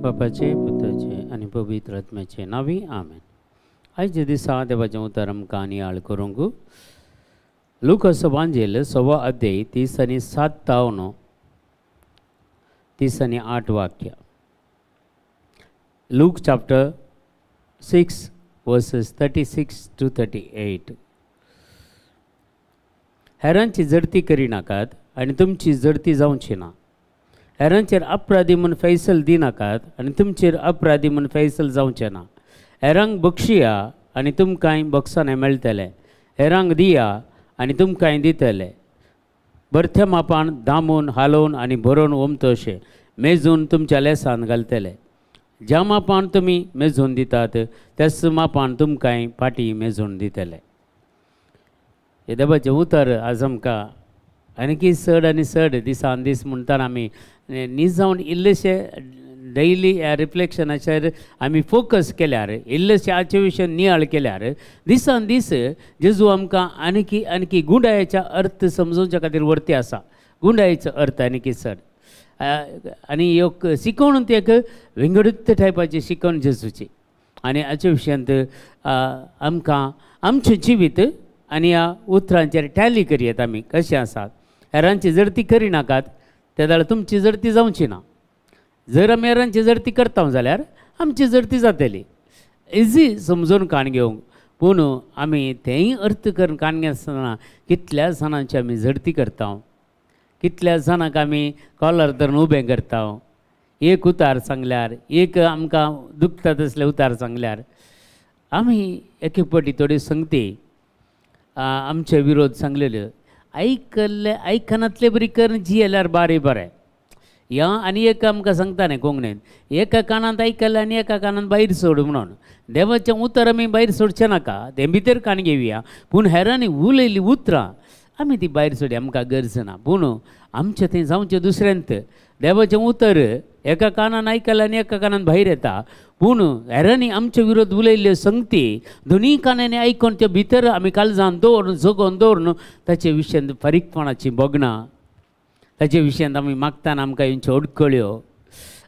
बापाचे पुताचे आनी पवित्र आत्म्याचे नांवी आमेन. आयच्या दिसा देवाचें उतर आमकां नियाळ करूंक लुकास वांजेल 1.25 अध्याय 30 आनी 7 तावन 30 आनी 8 वाक्य. Luke chapter 6 verses 36 to 38. हेरांची जडती करिनाकात आनी तुमची जडती जावची ना. हेरांचेर अपराधी म्हूण फैसल दिनाकात आनी तुमचेर अपराधी म्हूण फैसल जावचें ना. हेरांक बक्षिया आनी तुमकांय बक्षाणें मेळटलें. हेरांक दिया आनी तुमकांय दितले. बरथ्या मापान दामून हालोवन आनी भरोवन ओमतशें मेजून तुमच्या लेसान घालतले. ज्या मापान तुमी मेजून दितात त्याच मापान तुमकांय फाटीं मेजून दितले. हे देवाचें उतर आज आमकां आनीकी चड आनी चड दिसान दीस म्हणटाना आमी निजावन इल्लेशे डेली ह्या रिफ्लेक्शनाचेर आमी फोकस केल्यार, इल्लेशे हाचे विशय नियाळ केल्यार दिसान दीस जेजू आमकां आनीकी आनीकी गुंडायेच्या अर्थ समजोवच्या खातीर वरती आसा. गुंडायेचो अर्थ आनीकी चड आनी एक शिकवण ती एक विंगडीत टायपाची शिकवण जेजूची. आनी हाचे विशयांत आमकां आमचें जिवीत आनी ह्या उतरांचेर टॅली करयेत आमी कशें आसात. हेरांची जडती करिनाकात ते जाल्यार तुमची जडती जावची ना. जर आमी हेरांची जडती करता जाल्यार आमची जडती जातली. इजी समजून काण घेवंक, पूण आमी तेंय अर्थ करून काण घेतना कितल्या जाणांची आमी जडती करता, कितल्या जाणांक आमी कॉलर धरून उबें करता. एक उतार सांगल्यार, एक आमकां दुखता तसले उतार सांगल्यार आमी एक एक फावटी थोडी संगती आमचे विरोध सांगलेल्यो आयकल्ले आयकनातले बरी करून जियेल्यार बारी बरें. ह्या आनी एक आमकां सांगता न्ही कोंकणीन, एका कानांत आयकलें आनी एका कानांत भायर सोड म्हणून. देवाचें उतर आमी भायर सोडचें नाका, तें भितर कान घेवया, पूण हेरांनी उलयल्लीं उतरां आमी ती भायर सोडया, आमकां गरज ना. पूण आमचें थंय जावचें दुसऱ्यांत. देवाचें उतर एका कानान आयकलें आनी एका कानान भायर येता, पूण हेरांनी आमचे विरोध उलयल्ल्यो संगती दोनूय कानांनी आयकून त्यो भितर आमी काळजान दवरून जगोवन दवरून ताचे विशयांत फारीकपणाची भोगणां, ताचे विशयांत आमी मागतना आमकां येवच्यो अडकळ्यो,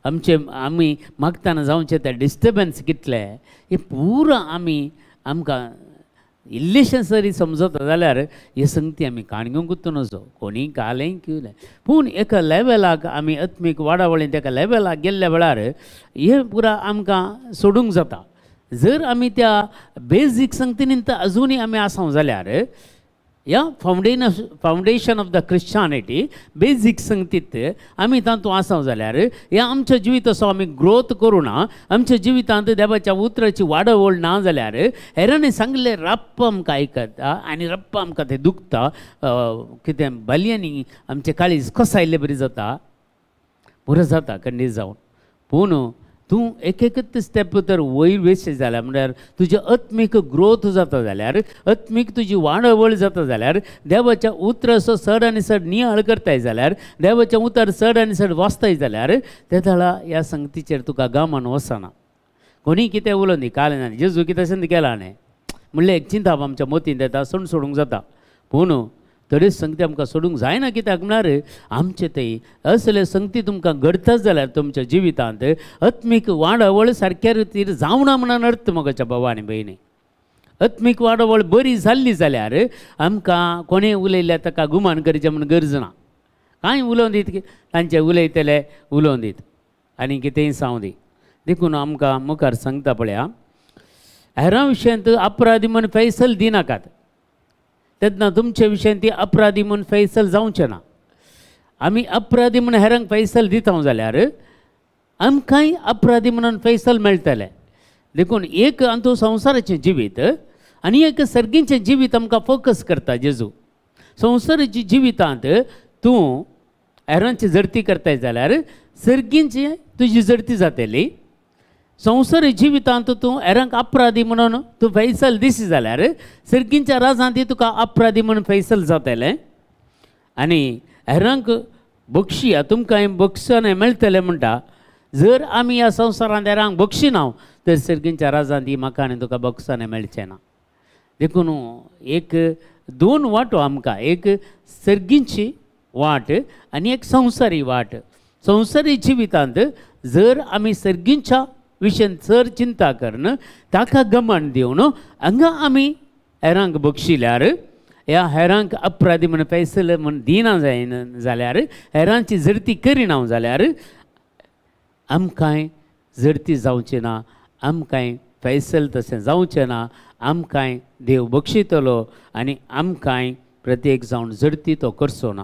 आमचे आमी मागतना जावचें ते डिस्टर्बन्स कितले, हे पुरो आमी आमकां इल्लेशें सरी समजता जाल्यार हे संगती आमी काण घेवंक नजो. कोणी कालें किवलें, पूण एका लेवलाक आमी आत्मीक वाडावळींत एका लेवलाक गेल्ल्या वेळार हे पुरा आमकां सोडूंक जाता. जर आमी त्या बेजीक संगतीनी अजुनूय आमी आसा जाल्यार ह्या foundation of the Christianity basic संगतीत आमी तातूंत आसा जाल्यार ह्या आमच्या जिविताचो आमी ग्रोथ करुना, आमच्या जिवितांत देवाच्या उतराची वाडावळ ना जाल्यार हेरांनी सांगलें रप्प आमकां आयकता आनी रप्प आमकां तें दुखता, कितें बालयांनी आमचें काळीज कसायल्ले बरी जाता, पुरो जाता खंडीत जावन. पूण तूं एक एकच स्टेप तर वयर वेस्ट जाल्यार म्हणल्यार तुजें आत्मीक ग्रोथ जाता जाल्यार, आत्मीक तुजी वाडावळ जाता जाल्यार, देवाच्या उतराचो चड आनी चड नियाळ करताय जाल्यार, देवाचें उतर चड आनी चड वाचताय जाल्यार ते दळा ह्या संगतीचेर तुका गामान वचना. कोणी कितें उलोवन दी काल ना जेजू कितें संद केला न्ही म्हणल्यार एक चिंताप आमच्या मतींत येता, सोडून सोडूंक जाता. पूण तरी संगती आमकां सोडूंक जायना, कित्याक म्हळ्यार आमचे थंय असले संगती तुमकां घडटाच जाल्यार तुमच्या जिवितांत आत्मीक वाडावळ सारक्या रितीर जावना म्हणून अर्थ म्हज्या भावा आनी भयणी. आत्मीक वाडावळ बरी जाल्ली जाल्यार आमकां कोणें उलयल्यार ताका गुमान करचें म्हूण गरज ना. कांय उलोवन दीत तांचे उलयतले उलोवन दीत आनी कितेंय सांगू दी. देखून आमकां मुखार सांगता पळया, हेरां विशयांत अपराधी म्हूण फैसल दिनाकात, तेन्ना तुमचे विशयान ती अपराधी म्हूण फैसल जावचें ना. आमी अपराधी म्हूण हेरांक फैसल दिता जाल्यार आमकांय अपराधी म्हणून फैसल मेळटलें. देखून एक आमचो संवसाराचें जिवीत आनी एक सर्गीचें जिवीत आमकां फोकस करता जेजू. संवसाराच्या जिवितांत तूं हेरांची जडती करताय जाल्यार सर्गींची तुजी जडती जातली. संवसारी जिवितांत तूं हेरांक अपराधी म्हणून तूं फैसल दिसी जाल्यार सर्गींच्या राजांत तुका अपराधी म्हणून फैसल जातलें. आनी हेरांक बक्षिया तुमकां बक्षाणें मेळटलें म्हणटा. जर आमी ह्या संवसारांत हेरांक बक्षिना तर सर्गींच्या राजांत म्हाका आनी तुका बक्षाणें मेळचें ना. देखून एक दोन वाटो आमकां, एक सर्गींची वाट आनी एक संवसारी वाट. संवसारी जिवितांत जर आमी सर्गींच्या विशयान चड चिंता करून ताका गमन दिवन हांगा आमी हेरांक बक्षिल्यार ह्या हेरांक अपराधी म्हण फैसल म्हण दिना जायना जाल्यार हेरांची झडती करिना जाल्यार आमकांय झडती जावची ना, आमकांय फैसल तशें जावचें ना, आमकांय देव बक्षितलो आनी आमकांय प्रत्येक जावन झडती तो करचो ना.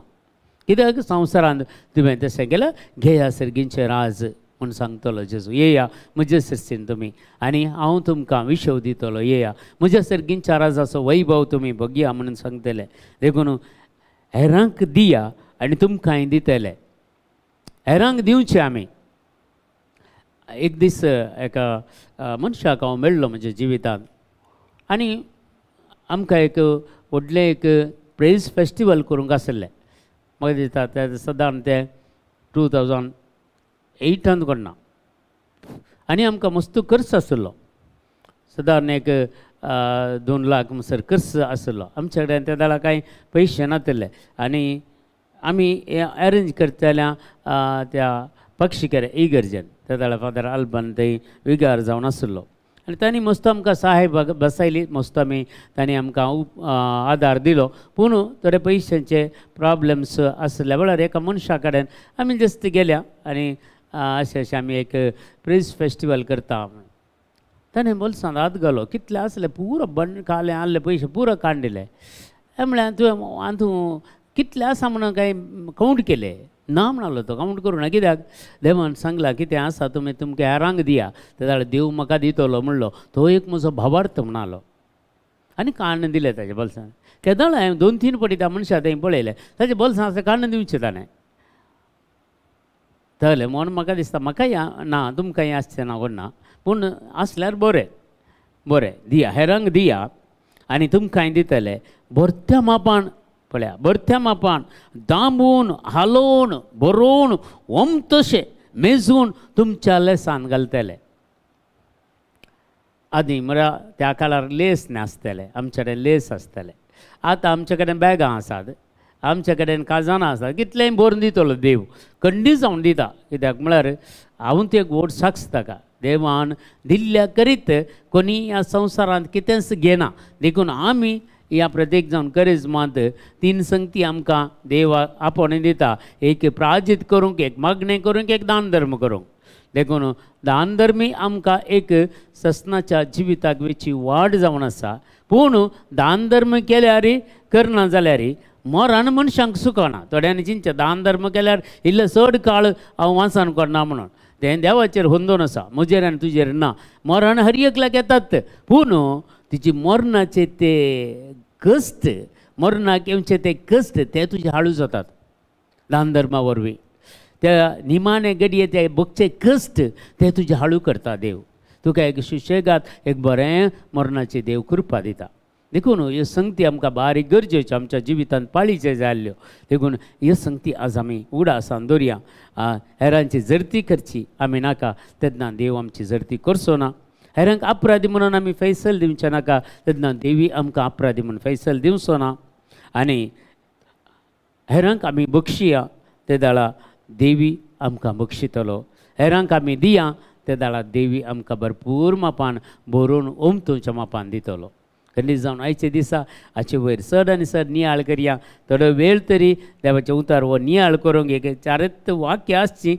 कित्याक संवसारांत तुवें तशें केलें घेया सर्गींचें राज म्हूण सांगतलो जेजू. येया म्हजे सर्सीन तुमी आनी हांव तुमकां विशव दितलो. येया म्हज्या सर्गींच्या राजाचो वैभव तुमी बघया म्हणून सांगतले. देखून हेरांक दिया आनी तुमकांय दितले. हेरांक दिवचें आमी. एक दीस एका मनशाक हांव मेळ्ळो म्हज्या जिवितांत आनी आमकां एक व्हडलें एक प्रेज फेस्टिवल करूंक आसलें. म्हाका दिसता ते सदां ते 2008 कोण ना आनी आमकां मस्त खर्च आशिल्लो. सदां एक 2 लाख म्हणसर खर्च आशिल्लो. आमच्या कडेन त्या वेळार कांय पयशे नाशिल्ले आनी आमी अरेंज करतल्या त्या पक्षीकर इगर्जेन त्या वेळार फादर अल्बन थंय विगार जावन आशिल्लो आनी तांणी मस्त आमकां सहाय बसयली. मस्त आमी तांणी आमकां आदार दिलो. पूण थोडे पयशांचे प्रॉब्लम्स आसल्या वेळार एका मनशा कडेन आमी जस्ट गेल्या आनी अशें अशें आमी एक प्रेज फेस्टिवल करता. ताणें बोल्सांत हात घालो, कितले आसले पुरो बंड खाले आहले पयशे पुरो काडून दिले. म्हळ्यार तुवें आतां कितले आसा म्हणून कांय कावंट केले ना म्हणालो तो. कावंट करूं ना कित्याक देवान सांगलां कितें आसा तुमी तुमकां हेरांक दिया, ते जाल्यार देव म्हाका दितलो म्हणलो. तो एक म्हजो भावार्थ म्हणालो आनी काडून दिलें ताज्या बोल्सान. केदळ हांवें 2-3 फावटी त्या मनशा थंय पळयलें, ताज्या बोल्सान आसा काडून दिवचें ताणें. तलें म्हूण म्हाका दिसता म्हाकाय ना तुमकांय आसचें ना कोण ना, पूण आसल्यार बरें बरें दिया हेरांक दिया आनी तुमकांय दितले. भरत्या मापान पळया, भरत्या मापान दांबून हालोवन बरोवन ओमतशें मेजून तुमच्या लेसान घालतले. आदीं म्हळ्यार त्या काळार लेस नासतले, आमचे कडेन लेस आसतले. आतां आमचे कडेन बॅगां आसात, आमचे कडेन खाजानां आसात, कितलेंय भरून दितलो देव खंडी जावन दिता. कित्याक म्हळ्यार हांव ते एक व्हड साक्ष ताका देवान दिल्ल्या करीत कोणी ह्या संवसारांत कितेंच घेना. देखून आमी ह्या प्रत्येक जावन करेज मात 3 संगती आमकां देव आपोवणें दिता. एक प्राजित करूंक, एक मागणें करूंक, एक दान धर्म करूंक. देखून दान धर्मी आमकां एक ससनाच्या जिविताक वेची वाड जावन आसा. पूण दान धर्म केल्यार करना जाल्यार मरण मनशांक सुकना. थोड्यांनी चिंतचें दान धर्म केल्यार इल्लें चड काळ हांव वांसान करना म्हणून, तें देवाचेर होंदोन आसा, म्हजेर आनी तुजेर ना. मरण हर एकल्याक येतात, पूण तिची मरणाचे ते कश्ट, मरणाक येवचे ते कश्ट ते तुजे हाळू जातात दान धर्मा वरवीं. त्या निमाणे घडये ते भोगचे कश्ट ते तुजे हाळू करता देव. तुका एक सुशेगाद एक बरें मरणाचे देव कृपा दिता. देखून ह्यो संगती आमकां बारीक गरजेच्यो आमच्या जिवितांत पाळीचे जाल्ल्यो. देखून ह्यो संगती आज आमी उडासान दवरया. हेरांची झडती करची आमी नाका, तेन्ना देव आमची झडती करचो ना. हेरांक अपराधी म्हणून आमी फैसल दिवचें नाका, तेन्ना देवी आमकां अपराधी म्हणून फैसल दिवचो ना. आनी हेरांक आमी बक्षिया, ते दाळा देवी आमकां बक्षितलो. हेरांक आमी दिया, ते दाळा देवी आमकां भरपूर मापान भरून ओमतुच्या मापान दितलो. खंडीत जावन आयचे दिसा हाचे वयर चड आनी चड नियाळ करया. थोडो वेळ तरी देवाचें उतार हो नियाळ करूंक एक चारच वाक्य आसचीं,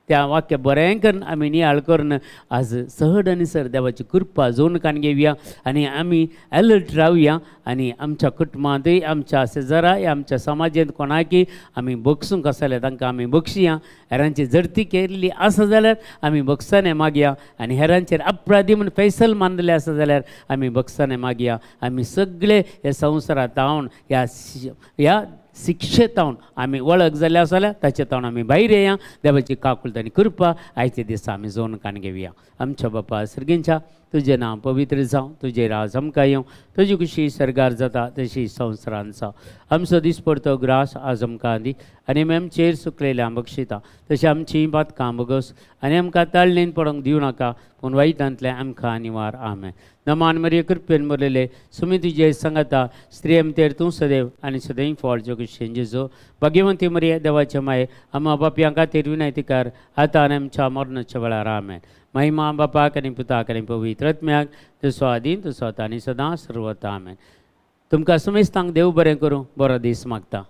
त्या वाक्य बरें करून आमी नियाळ करून आज चड आनी चड देवाची कृपा जोन कान घेवया आनी आमी अलर्ट रावया. आनी आमच्या कुटुंबांतूय, आमच्या शेजाराय, आमच्या समाजांत कोणाकी आमी बक्षूंक आसा जाल्यार तांकां आमी बक्षिया. हेरांची झडती केल्ली आसा जाल्यार आमी बक्षाने मागया आनी हेरांचेर अपराधी म्हूण फैसल मानलेले आसा जाल्यार आमी बक्षाने मागया. आमी सगळे ह्या संवसारांत तावन ह्या शिक्षेतावन आमी वळख जाल्ले आसा जाल्यार ताचे तावन आमी भायर येया. देवाची काकुळट आनी कृपा आयचे दिसा आमी जोन कान घेवया. आमच्या बापा सर्गींच्या तुजें नांव पवित्र जावं, तुजें राज आमकां येवं, तुजी खुशी सर्गार जाता तशी संवसारान जावं. आमचो दिसपडतो ग्रास आज आमकां दी आनी आमी आमचेर सुकलेल्या बक्षिता तशें आमची बातकां बगस आनी आमकां ताळणेन पडोंक दिवं नाका पूण वायटांतलें आमकां निवार. आमेन. नमान मरिये कृपेन भरलेले सुमी तुजे सांगाता, स्त्रिये भितर तूं सदैव आनी सदैव फळ जोगेशेन जेजू. भाग्यवंती मरिये देवाचे माये, आमा बापयां खातीर विनंती कर आतां आनी आमच्या मरणाच्या वेळार. आमेन. महिमा बापाक आनी पुताक आनी पवित्र आत्म्याक, जसो आदीं तसो आतां आनी सदां सर्वता. आमेन. तुमकां समेस्तांक देव बरें करूं, बरो दीस मागता.